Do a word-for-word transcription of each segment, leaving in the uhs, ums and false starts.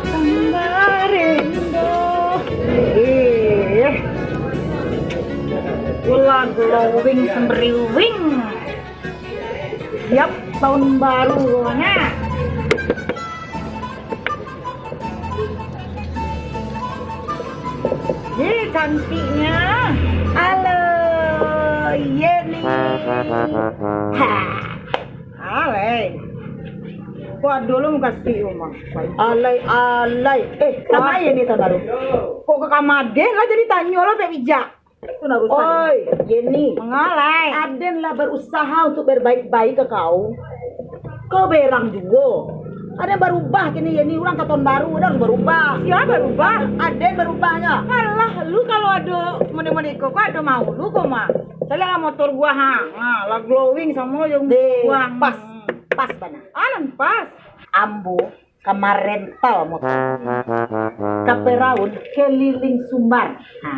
Kemarin doh. Eh. Ulah glowing sembriwing. Siap tahun baru, nah. Ye, cantiknya. Halo, Yeni. Ha. Alai. Kok ado lo mukasuik rumah? Alai, alai. Eh, kama Yeni tahun baru? Kok ka kama den lah, jadi tanyo lah, Pek Bijak. Itu nak urusan. Oi, Yeni. Mangalai. Aden lah berusaha untuk berbaik-baik ke kau. Kau berang juo. Aden barubah kini, Yeni, urang ka tahun baru, aden harus barubah. Sia barubah? Aden barubahnyo. Alah, lu kalau ado model-model iko, kau ado mau lu ko mah. Caliaklah motor gua, ha. Ha, lah glowing samo jo gua. Pas, pas bana. Alan pas. Ambo ka marental motor. Ka Peraun keliling Sumbar. Ha,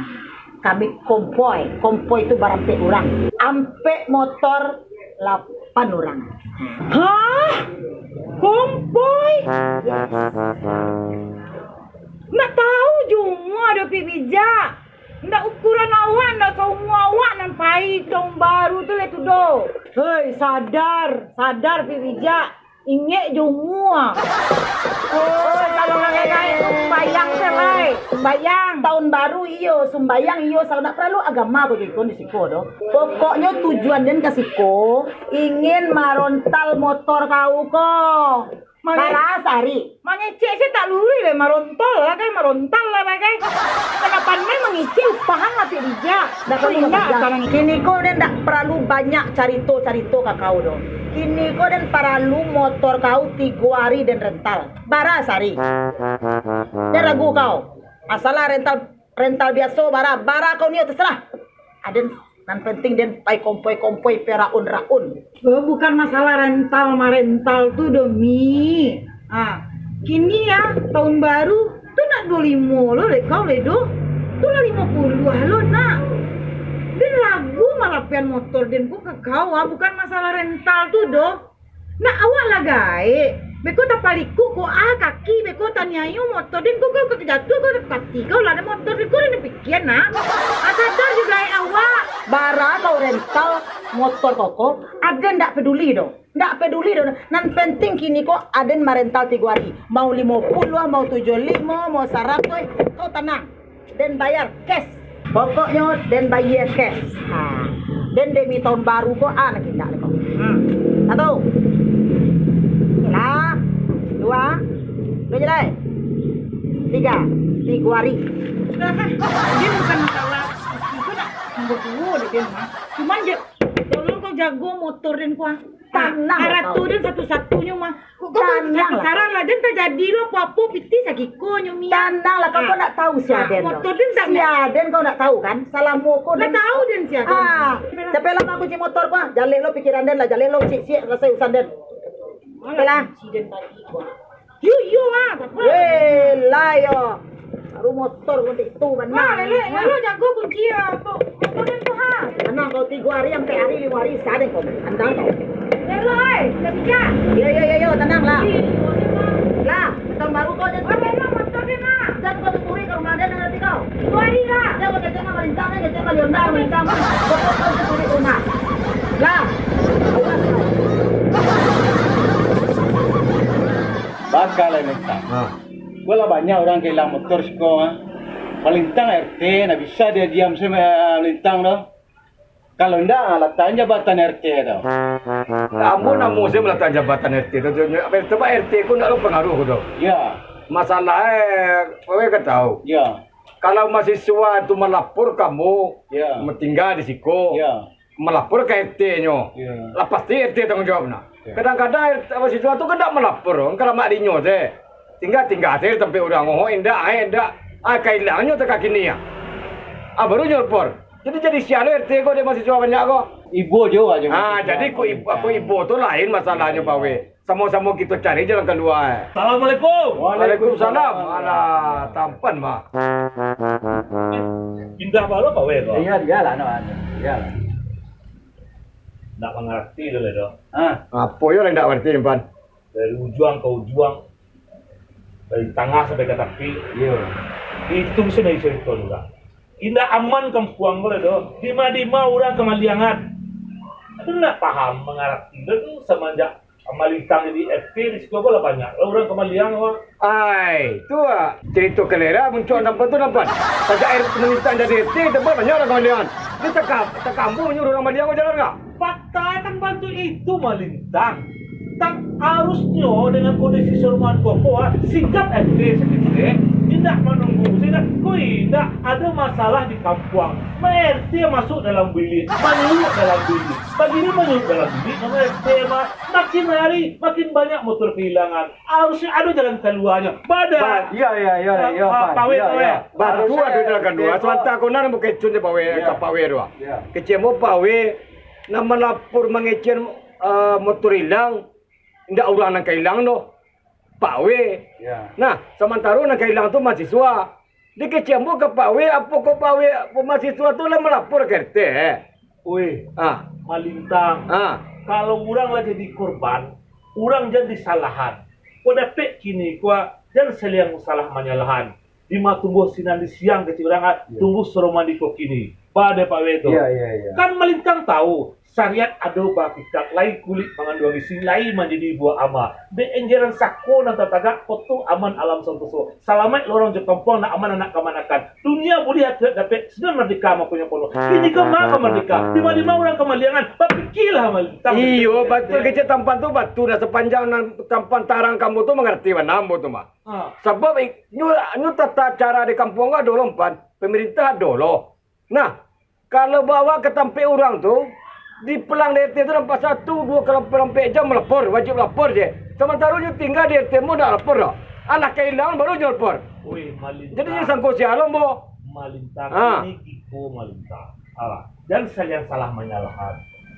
kami konvoi, konvoi tu barampek urang. Ampek motor, lapan urang. Hah? Konvoi? Ndak tahu juo ado Pek Bijak. Ndak ukuran awak, ndak saumua awak nan pai tahun baru tu lai tu doh. Hei, sadar, sadar Pek Bijak. Ingek jo umua. Oh, kalau lai gaek tu sumbayang se lai. Sumbayang. Tahun baru iyo, sumbayang iyo, salah ndak paralu agama ko jo iko di siko doh. Pokoknyo tujuan den ka siko, ingin marontal motor kau ko. Mange-, bara sari? Mangecek se tak luruih lai, marontol lah kai, marontal lah bagai. Kana pandai mangecek, upahan lah Pek Bijak. Dah kau indak, indak. Kini ko den ndak paralu banyak carito-carito ka kau doh. Kini ko den paralu motor kau tigo ari den rental. Bara sari? Den ragu kau. Masalah rental, rental biaso bara, bara kau nio terserah. Aden, nan penting den pai konvoi-konvoi Peraun-raun. Oh, bukan masalah rental marental tu doh, Mi. Ah, kini ya, tahun baru tu nak duo limo lo dek kau lai doh. Tu lah limo puluah lo nak. Den ragu malapian motor den ko ka kau, ah, bukan masalah rental tu doh. Nak awak lah gaek. Beko tapalikuk ko ah kaki, beko taniayo motor den ko, kau ka jatuah, kau ka pati kau lah, motor den ko den pikia nak. Ah, sadar jo gaek awak. Bara kau rental motor kau ko, aden ndak peduli doh. Ndak peduli doh. Nan penting kini ko aden marental tigo ari. Mau limo puluah, mau tujuah limo, mau saratuih, kau tanang. Den bayar cash. Pokoknyo den bayar cash. Ha. Den demi tahun baru ko, ah, nak indak ko. Hmm. Satu. Lah. Dua. Dua je lai. Tiga. Tigo ari. Sudah, ha. Dia bukan masalah. Itu nak nombor dua deh dia mah. Cuman dia, tolong kau jago motor den ko ah. Tanang lah kau. Harato den satu-satunyo mah. Kok kau saran lah, den tajadi lo apo-apo, pitih sakiko nyo, Mi. Tanang lah, kau, kau ndak tahu si Aden tu. Motor den ndak. Si Aden kau ndak tahu kan? Salamo ko ndak tahu den si Aden. Ah, capeklah mah kunci motor ko ah. Jaleh lo pikiran den lah, jaleh lo, siap-siap salasai urusan den. Capeklah. Kunci den tadi ko. Yo, yo, ah. Weh, lah yo. Baru motor kau tu bana. Ha, lelek, lalu jago kunci, ah, tu. Motor den tu, ha. Tanang kau, tigo ari, ampek ari, limo ari, sadeng kau. Tanang kau. Lelo, oi, dah bijak. Yo, yo, yo, yo, tanang lah. Ih, yo, yo, yo. Lah, tahun baru kau je. Wah, lelo, motor den, ha. Jan kau tuturi ka rumah den nanti kau. Tigo ari lah. Jan kau kecek ka malintang, kecek ka malintang, malintang. Kau, kau, kau tuturi ka rumah. Lah. Baka lai malintang. Ha. Ko lah banyak urang ka ilang motor siko, ah. Malintang R T, ndak bisa dia diam sajo, ah, malintang tu. Kalau ndak, ah, latakan jabatan R T tu. Ambo namo sajo malatakan jabatan R T tu, tu, tu, sebab R T ko ndak lo pangaruh ko tu. Ya. Masalah, eh, awak kan tahu. Ya. Kalau mahasiswa tu malapor ka ambo, ya, tingga di siko. Ya. Malapor ka R T-nyo. Iyo. Lah pasti R T tanggung jawab nah. Iyo. Kadang-kadang R T, mahasiswa tu kan ndak malapor, kan karamak dinyo se. Tingga-tingga se di tampek urang, oh, indak, ai, indak. Ah, ka ilangnyo tu ka kini ah. Ah, baru nyo lapor. Jadi, jadi sia lo R T ko, dek mahasiswa banyak ko. Ibo jo ajo. Ah, jadi ko ibo, ko ibo tu lain masalahnyo, Pawe. Samo-samo kito cari jalan kalua. Assalamualaikum. Waalaikumsalam. Alah, tampan, Mak. Pindah balo Pawe ko? Iyo, iyolah, no, iyolah. Ndak mangarati doh, lai, doh. Ah. Apo yo lah ndak mangarati, Pan? Dari ujuang ka ujuang, Dari tangah sampai ka tapi. Iyo. Itu bisa dari carito juga. Indak aman kampuang ko lah doh. Dima-dima urang kamaliangan. Aku ndak paham mangarati lah tu samanjak Malintang jadi R T di siko ko lah banyak lah urang kamaliang ko. Ai, tu ah, carito kalera muncuak nampan tu nampan. Sajak R T Malintang jadi R T, nampan banyak urang kamaliangan. Dia takam, takambuh manyuruah urang maliang ko jalan ka? Fakta kan bantuak itu, Malintang. Tang harusnyo dengan kondisi sarumahan ko, ko, ah, sigap R T sakecek, indak manunggu, indak, ko indak ado masalah di kampuang. Ma-, R T masuk dalam bilik, manyuruah dalam bilik. Bagini manyuruah dalam bilik, nama R T mah. Makin hari, makin banyak motor kahilangan. Harusnyo ado jalan kaluarnyo. Bada. Ba-, iya, iya, iya, iya, ah, Pan. Pawai, iya, pawai. Iya. Batu ado jalan kalua. Harusnyo R T tu. Samantaro ko nan bukan cun je pawai, iya, ka pawai tu, ah. Iya. Kecek ambo pawai, nan malapor mangecek, eh, motor ilang, indak urang nan ka ilang doh. Pawai. Iya. Nah, samantaro nan ka ilang tu mahasiswa. Dikecek ambo ka pawai, apo ko pawai, apo mahasiswa tu lah malapor ka R T, eh? Oi, ah, Malintang. Ah. Kalau urang lah jadi korban, urang jan disalahan. Ko dapek kini ko, jan saliang salah manyalahan. Dima tumbuah sinan di siang kecek urang, ah, iya, tumbuah sarumahan di ko kini. Bada pawai tu. Iya, iya, iya. Kan Malintang tahu, Syariat ado bahakikat, lai kulik manganduang isi, lai manjadi buah ama. Dek enjeran sako nan tatagak, koto aman alam santoso. Salamaik lo urang jo kampuang, nak aman anak kamanakan. Dunia buliah akhirat dapek, sinan mardeka makonyo pono. Kini ko ma ka mardeka, dima-dima urang kamaliangan, bapikialah Malintang. Iyo, batua kecek Tampan tu, batua dah sapanjang nan Tampan tarang ka ambo tu mangarati bana ambo tu mah. Ha. Sabab i-, nyo, nyo tata cara di kampuang ko ado lo, Pan. Pamarintah ado lo. Nah, kalau bawa ka tampek urang tu, dipelang di R T tu nampak satu, duo, kalau palampek jam malapor, wajib lapor je. Samantaro nyo tingga di R T mu ndak lapor doh. Alah ka ilang baru nyo lapor. Oi, Malintang. Jadi nyo sangko sia lo, ambo. Malintang, ah, ini iko Malintang. Alah, jan saliang salah manyalahan.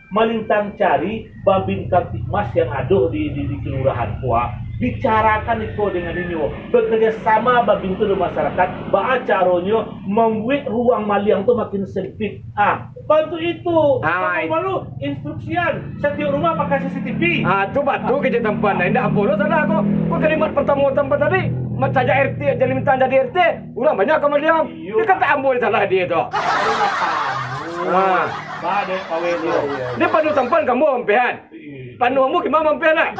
Malintang cari Babin Kamtibmas yang ado di, di, di kelurahan ko, ah. Bicarakan iko dengan inyo. Bekerja sama Babin tu dengan masyarakat, baa caronyo mambuek ruang maliang tu makin sempit. Ah, bantu itu. Ah, baru instruksian, setiap rumah pakai C C T V. Ah, tu batua kecek Tampan. Indak ambo lo salah ko. Ko kalimat partamo Tampan tadi, ma-, sajak R T, Malintang jadi R T, urang banyak ka maliang. Iyo. Dia kata ambo salah dia tu. Ah. Ba dek pawai tu. Iyo, iyo, iyo. Dia padu Tampan ka ambo ampehan. Panuah mu gimana mampir nak?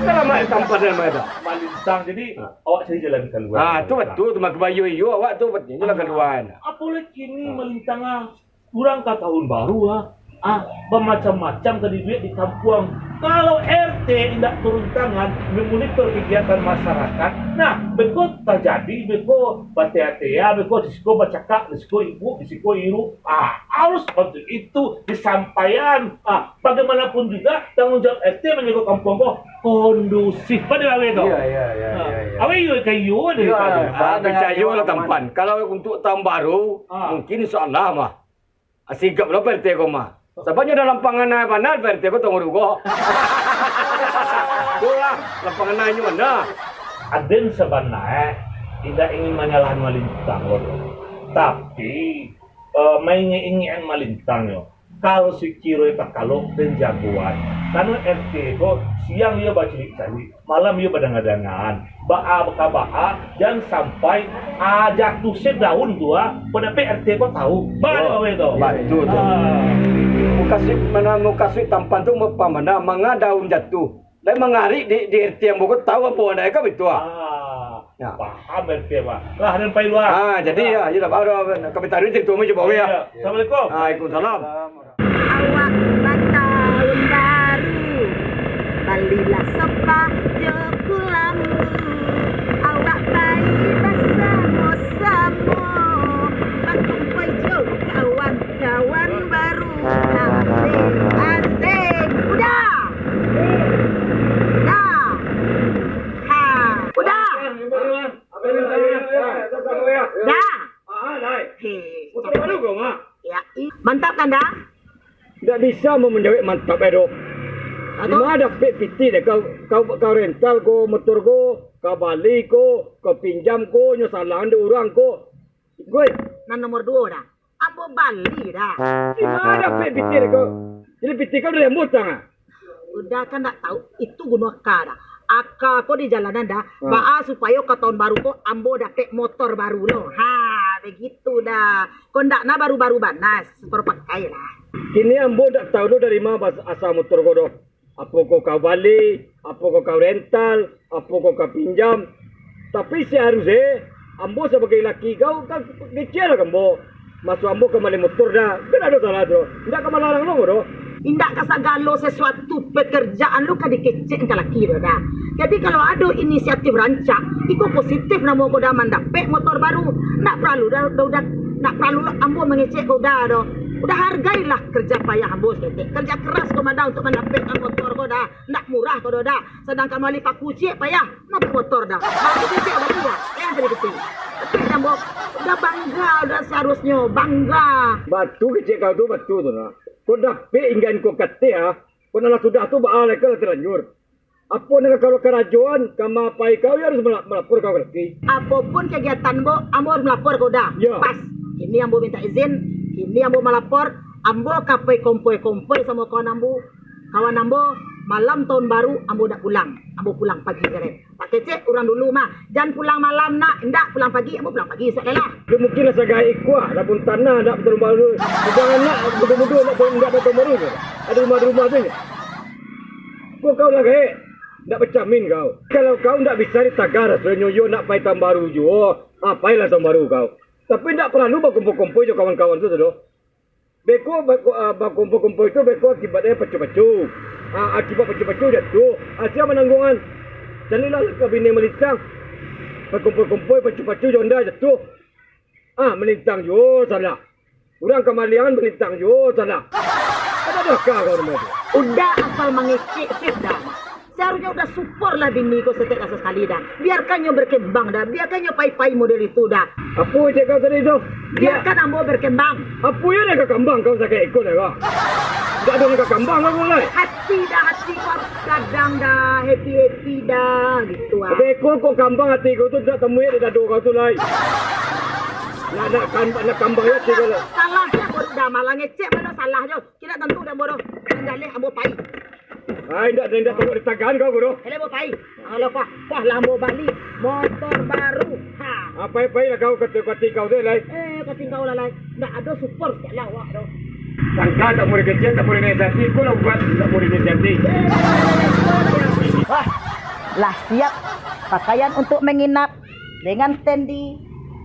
Kalau main tampan dan main tak? Malintang, jadi, ah, awak cari jalan keluar. Ah, tu batua tu, maka bayo iyo awak tu, batua jalan keluar. Apolai kini, ah, Malintang, ah, urang ka tahun baru, ah. Ah, bamacam-macam ka dibuek di kampuang. Kalau R T indak turun tangan mamonitor kegiatan masyarakat, nah, beko tajadi, beko bateh-ateh, beko di siko bacakak, di siko ibuk, di siko iruk. Ah, harus waktu itu disampaian. Ah, bagaimanapun juga, tanggung jawab R T manjago kampuang ko kondusif. Pada awal tu. Iya, iya, iya, ah, iya, iya. Awal iyo ka iyo deh. Iya, tadi. Ah, ah, picayo lah, Tampan. Kalau untuk tahun baru, ah, mungkin insya Allah mah. Ah, sigap lah P R T ko mah. Sababnyo dalam panganai bana P R T ko tunggu dugo. Tu lah, dalam panganai nyo bana. Aden sabananyo indak ingin manyalahan Malintang ko tu. Tapi, eh, maingek-ingekan Malintang nyo. Kalau sikiro takalok den jagoan, karano R T ko siang iyo bacilik-caliak, malam iyo badanga-dangaan, baa ka baa, jan sampai, ah, jatuh sedaun tu, ah, kok dapek R T ko tahu. Ba, oh, tu. Batua tu. Ah. Mukasuik, mana mukasuik Tampan tu, pamana manga daun jatuh. Lai mangarik di, di R T ambo ko, tahu ambo anak ka bitu ah. Ah, ya. Paham R T, Pak. Lah, dan pai luar. Ah, jadi, ah, ya, iyolah, baru kami taruih cerita mu cuba, ya. Ya. Assalamualaikum. Waalaikumsalam. Awak batahun baru, balilah sopah jo kulambu. Awak pai basamo-samo, bakumpua jo kawan-kawan baru. Asik, asik. Udah. Dah. Ha. Udah. Dah. Hei. Ya, i-, mantap kan, dah? Ndak bisa mau menjawab mantap, eh, doh. Atau? Di mana dapek pitih deh? Kau, kau, kau rental ko, motor ko, kau bali ko, kau pinjam ko, nyo salah dek urang ko. Gue. Nan nomor duo dah. Ambo bali dah. Di mana dapek pitih deh kau? Jadi pitih kau dari ambo utang, ah? Udah kan ndak tahu, itu guno aka dah. Aka ko di jalanan dah, ha, baa supayo ka tahun baru ko ambo dapek motor baru lo. Ha, begitu dah. Ko ndak na baru-baru bana, sutaro pakai lah. Kini ambo ndak tahu doh dari ma bas-, asa motor ko doh. Apo ko kau bali, apo ko kau rental, apo ko kau pinjam. Tapi seharusnyo ambo sabagai laki kau, kau kecek lah ka ambo. Masuak ambo ka mali motor dah, kan ado salah tu. Indak ka malarang lo doh. Indak ka sagalo sasuatu pekerjaan lu ka dikecek ka laki tu dah. Jadi kalau ado inisiatif rancak, iko positif namo ko dah mandapek motor baru. Ndak paralu dah, dah, dah, ndak paralu lah ambo mangecek ko dah doh. Udah hargailah kerja payah ambo saketek. Kerja keras ko mah dah untuk mandapekkan motor ko dah. Ndak murah ko doh dah. Sadangkan mali paku ciek payah. Mabok motor dah. Bagi kecek bagi lah. Yang jadi kecek. Tapi ambo udah bangga, udah seharusnyo bangga. Batu kecek kau tu, batu tu nah. Kau dapek inggan kau kateh ah. Kau nak lah sudah tu baa lai kau lah terlanjur. Apo nan ka kau karajoan, ka ma pai kau, iyo harus mala-, malapor kau ka laki. Apopun kegiatan ambo, ambo harus malapor kau dah. Yo. Pas. Kini ambo minta izin, kini ambo malapor, ambo ka pai kompoi-kompoi samo kawan ambo. Kawan ambo, malam tahun baru, ambo dak pulang. Ambo pulang pagi karen. Pak kecek urang dulu mah, jan pulang malam nak, indak, pulang pagi, ambo pulang pagi, isuak lai lah. Dia mungkin lah sagai ikua, lah pun tanah, ndak betul baru. Udah anak, mudo-mudo, ndak, ndak betul baru tu. Ada rumah, ada rumah tu. Kok kau lah gaek, ndak bercamin kau. Kalau kau ndak bisa ditagar, rasonyo yo nak pai tahun baru juo, ah, pailah tahun baru kau. Tapi ndak paralu bakumpul-kumpul jo kawan-kawan tu, tu doh. Beko, beko, ah, bakumpul-kumpul tu beko akibatnyo pacu-pacu. Ah, akibat pacu-pacu jatuh. Ah, sia manangguangan? Calilah ka bini malintang. Bakumpul-kumpul pacu-pacu jo onda jatuh. Ah, malintang juo salah. Urang kamaliangan malintang juo salah. Ado aka kau namo tu. Udah asal mangecek sudah. Seharusnyo udah support lah bini ko saketek lah sakali dah. Biarkan nyo berkembang dah. Biarkan nyo pai-pai model itu dah. Apo cek kau tadi tu? Biarkan ambo berkembang. Apo yo dah kakambang kau saketek iko dah kau? Dak ado nan kakambang kau lai. Hati dah, hati ko harus gadang dah, happy-happy dah, gitu ah. Beko kok kambang hati kau tu, dak tamuek di dado kau tu lai. Nak, nak kam-, nak kambang hati kau lai. Salahnyo ko dah malah ngecek mano salahnyo. Kini tantu dah ambo doh. Manjaleh ambo pai. Ai, indak, indak taruah ditagan kau, Guru. Eleh ambo pai. Alah, pah, pah lah ambo bali motor baru. Ha. Apai-pai lah kau kati-kati kau tu, lai. Eh, kati kau lah, lai. Ndak ado support sikit lah awak tu. Sangka tak murid kecil, tak murid S D, kau lah buat tak murid S D. Eh, eh, eh, eh, eh, eh. Wah, lah siap pakaian untuk menginap. Dengan tendi,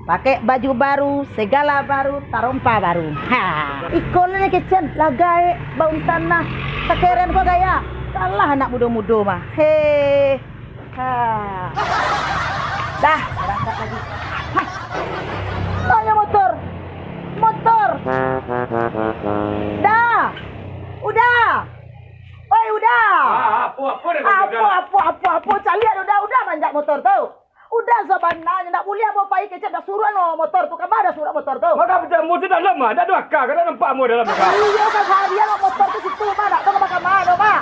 pakai baju baru, segala baru, tarompa baru. Ha, iko lah ni kecen, lah gaek, baun tanah, sakeren ko gaya. Kalah anak mudo-mudo mah. He. Ha. Dah, barangkat lagi. Ha. Mana motor? Motor. Dah. Udah. Oi, Uda. Ah, apo, apo dah kau Apo, Uda? Apo, apo, apo? Caliak Uda, Uda manjak motor tu. Uda sabananyo ndak buliah ambo pai kecek, dak suruah no motor tu, ka ma dah suruah motor tu? Mako pecah ambo tu dalam ah, dak ado aka, ka dak nampak ambo dalam aka. Iyo, kasaharian motor tu situ mah, dak tahu ka ma doh mah.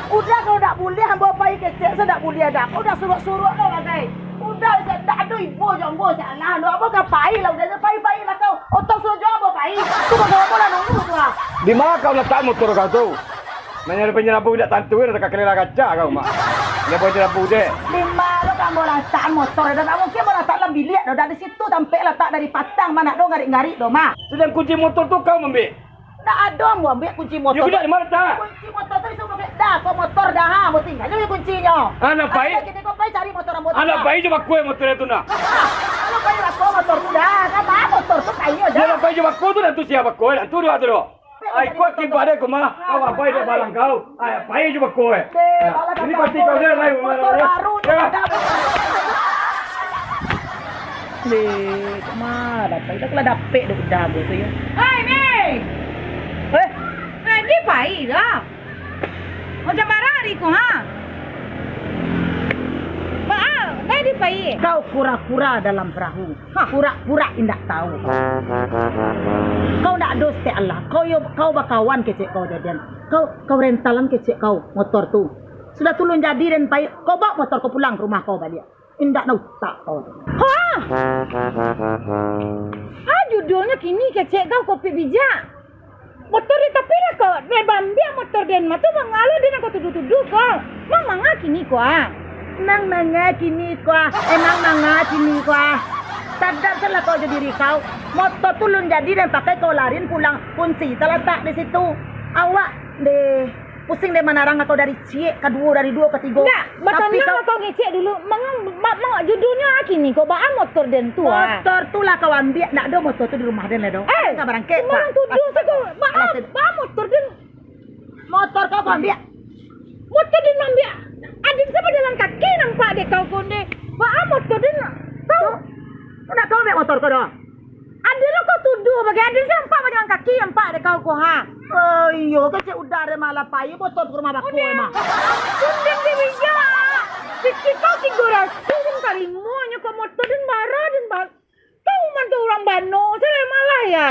Uda kalau dak buliah ambo pai kecek, sadak buliah dak. Uda suruah-suruah no bagai. Uda dak ado ibo jo ambo, salah no. Ambo ka pai lah, Uda pai-pai lah kau. Oto suruah jo ambo pai. Tu bagai ambo lah nunggu tu ah. Di ma kau latak motor kau tu? Manyarabu-nyarabu indak tantu, dah takakali lah kaca kau, Mak. Nyarabu-nyarabu dek. Di ma lo ka ambo latak motor, dah tak mungkin ambo latak dalam biliak doh, dah di situ tampek latak dari patang, ma nak doh ngarik-ngarik doh, Mak. Sadang kunci motor tu kau mambiak? Ndak ado ambo ambiak kunci motor. Yo, tu. Budak di ma latak? Kunci motor tu disuruh mambiak. Dah, kau motor dah, ha, ambo tinggal jo kuncinyo. Anak pai. Ayo, kini kau pai cari motor ambo tu, Anak dah. Pai jo bakul motor tu nah. Ha, kalau pai bakul motor tu dah, ka ma motor tu kayo dah. Yo, anak pai jo bakul tu dah tu sia bakul, dah tu dah tu dah. Ai, kuat kibat dek kau mah. Kau abai dek barang kau. Ai, pai jo bako, eh. Deh, ini pasti kau deh, lai, motor baru ni. Deh, kemana dapat? Dah kalau dapek dek udah tu yo. Hai, Mei. Eh, lagi pai dah. Macam barang hari ko, ha? Baa, lai dipai. Kau kura-kura dalam perahu. Hah. Pura-pura indak tahu. Kau ndak ado setiap Allah. Kau yo, kau bakawan kecek kau jadian. Kau, kau rentalan kecek kau motor tu. Sudah tu lun jadi den pai, kau bawa motor kau pulang ke rumah kau baliak. Indak na utak kau tu. Hah? Ah, judulnyo kini kecek kau kopi bijak. Motor di tapi lah kau, lah bambiak motor den mah tu, manga lo den kau tuduh-tuduh kau. Mang manga kini kau ah. Emang manga kini ko ah? Emang manga kini ko ah? Sadar salah kau jo diri kau. Motor tu lun jadi den pakai kau larin pulang, kunci talatak di situ. Awak deh, pusing deh manarang kau dari ciek ka duo, dari duo ka tigo. Ndak, tapi batanyo kau, kau ngecek dulu, manga, ma, ma, judulnyo ah kini ko, baa motor den tu ah? Motor tu lah kau ambiak, ndak ado motor tu di rumah den lai doh. Eh, ka barangkek, sumbarang tuduah sajo. Baa, baa motor den? Motor kau kau ambiak? Motor den ambiak. Aden sa bajalan kaki nampak dek kau ko ndeh. Baa motor den kau? Ndak kau ambiak motor kau doh? Aden lo kau tuduah bagai, aden sa nampak bajalan kaki nampak dek kau ko ha. Oh iyo, kecek udah deh malah payi motor tu ka rumah bako emang. Ampun den deh bijak. Pikir kau tigo ratuih den tarimonyo ko motor den bara den ba-, Kau mantau urang bano, salah malah ya.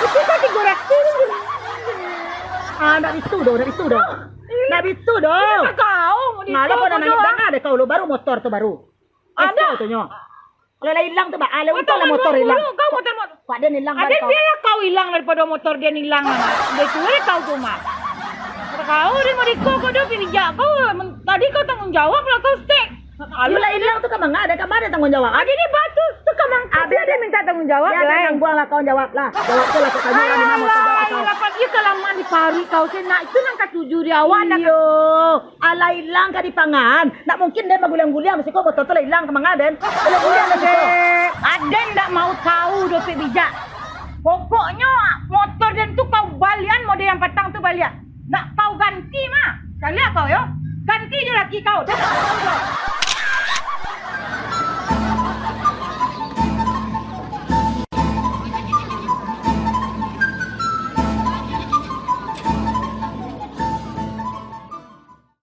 Itu kan tigo ratuih. Ah, ndak bitu doh, ndak bitu doh. Ndak bitu doh. Malah kau nak nangih danga deh kau lo, baru motor tu baru. Ada. Kau tu nyo. Kalau lah ilang tu, bah, alai untuang lah motor ilang. Kau motor, motor. Pak den ilang. Aden biarlah kau ilang daripada motor den ilang lah. Betul kau tu mah. Kau den mau diko kau doh pinjak kau. Tadi kau tanggung jawab lah kau stek. Alah ilang tu ka manga, ka ma den tanggung jawab? Ado di batu tu ka mangko. Abih ado minta tanggung jawab lai. Nangguang lah kau jawab lah. Jawab tu lah kau tanyo lah di ma motor kau. Alah, iyo kalamaan di paruik kau se nak, itu nan katuju di awak nak. Iyo, alah ilang ka dipangan. Ndak mungkin den baguliang-guliang, bisi ko motor tu lah ilang ka manga den. Baguliang-guliang bisi ko. Aden ndak mau tahu doh pek bijak. Pokoknyo motor den tu kau balian model yang patang tu balian. Nak kau ganti mah. Caliak kau yo. Ganti jo laki kau. Dah tak tahu kau.